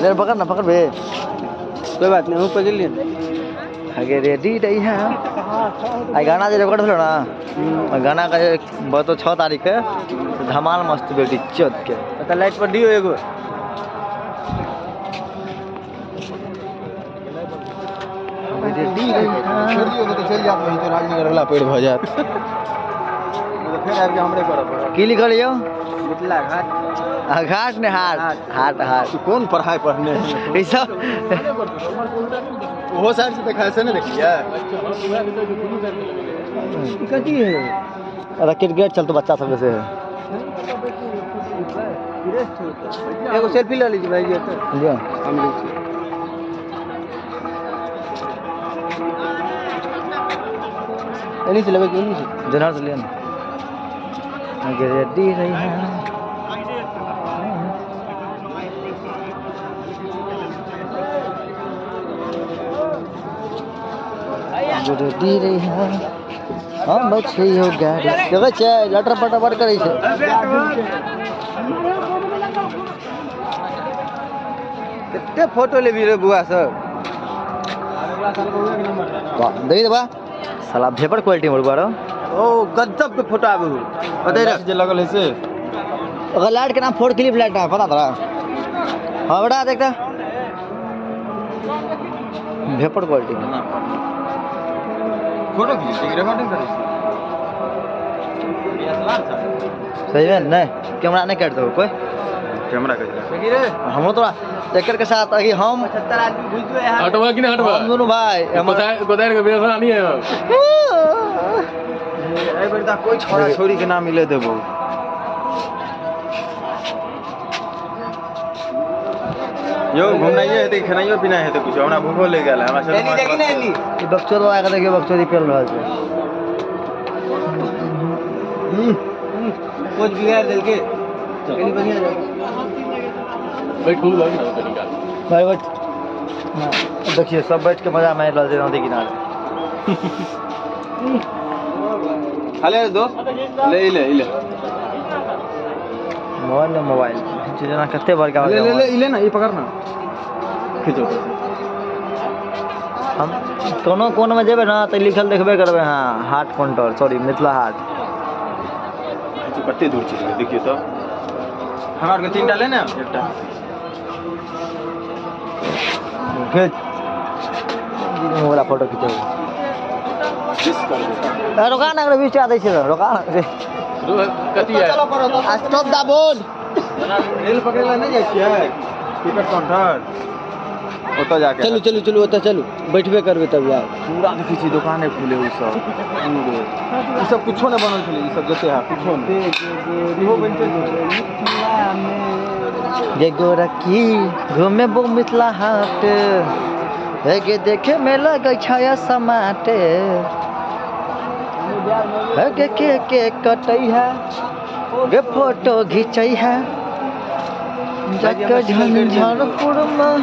ले पकड़ ना, पकड़ बे। कोई बात नहीं, हम पकड़ लिए। आगे रेडी रही है। आई गाना जे रिकॉर्ड भेलो ना, ओहि गाना के जे बतो 6 तारीख के धमाल मस्त बेटी चौथ के। तो लाइट पर दियो एगो। रेडी रही है। छोड़ दियो तो चलि जायत, नहीं तो राजनगर वाला पेड़ भऽ जायत। फेर आबि के हमरे करऽ पड़त। की लिखल यौ? मिथिला घाट। आ, घाट ने हाट। हाट हाट। तू कोन पढ़ाई पढ़ने है? ई सब ओहो साइड से देखा, ऐसे नहीं देखिए। ई कथी है? अरे क्रिकेट चलतो बच्चा सब से। एगो सेल्फी ले लीजिए भाई जी। लियो। हम लै छी। एनी से लेबै कि ओनी से? जनहर से लियो ना। आगे रेडी रही है। रेडी रही है। हम छियो गाड़ी। देखै छै लटर पटर बड़ करै छै। कते फोटो लेबी रे बुआ सब? वाह, देखी बा साला भेपर क्वालिटी मोर बारो। ओ गजब के फोटो आबे हो। बताइ रे। जे लगल है से। ओकर लाइट के नाम 4 क्लिप लाइट है, पता तोरा? हाँ बेटा देखता भेपर क्वालिटी। फोटो खींच के रिकॉर्डिंग करै छी। सही है नहीं कैमरा नहीं काट दो कोई। कैमरा के जरा। देखी रे। हमरो तोरा एकर के साथ अभी हम 75 आदमी घुस गए यहाँ। हटवा कि नहीं हटवा? हम दोनों भाई हमर गोदार के व्यवस्था नहीं है। एहि बेर तऽ कोई छोरा छोरी के ना मिले देबो। यो घुमनाइए हेतै, खेनाइयो पिनाइ हेतै कुछो। हमरा भूखो लागि गेल है, हमरा चलू। एनी देखी ना एनी। ई बकचोद आके देखियो बकचोदी पेल रहल छै। कोच बिगाड़ देलके। कनी बढ़िया जाओ। बैठू भाई ना कनी का। भाई बैठ। हाँ, देखिए सब बैठ के मजा मारि रहल छै नदी किनारे। हले दोस्त, ले ले ले। मोबाइल ने मोबाइल जेना कते बड़का ले ले ले ले ना, ई पकड़ ना। खींचो। हम कोनो कोन में जेबै ना तऽ लिखल देखबे करबै। हाँ हाट काउंटर, सॉरी मिथिला हाट। कते दूर चलि गेलै देखियौ तऽ। हमरा आरके 3टा ले ने, एकटा। खींच वाला फोटो खींचो। 20 कर दे। रोका ना, 20 टाका दै छै तऽ, रोका ना। कथी है? स्टॉप द बोर्ड। रेल पकड़ै ला नहि जाइ छियै? टिकट काउंटर ओतऽ जाके। चलू चलू चलू ओतऽ चलू, बैठबे करबै तब यार। पूरा देखै छियै दोकाने खुले उ सब। पूरे ई सब कुछो नहि बनल छलै, ई सब जते है कुछो नहि। इहो बनिते छै। गे गोरकी घूमे बो मिथिला हाट, हे गे देखे में लगै छै समाटे, हे गे के कटै है गे फोटो घिचै है जक झंझारपुर में।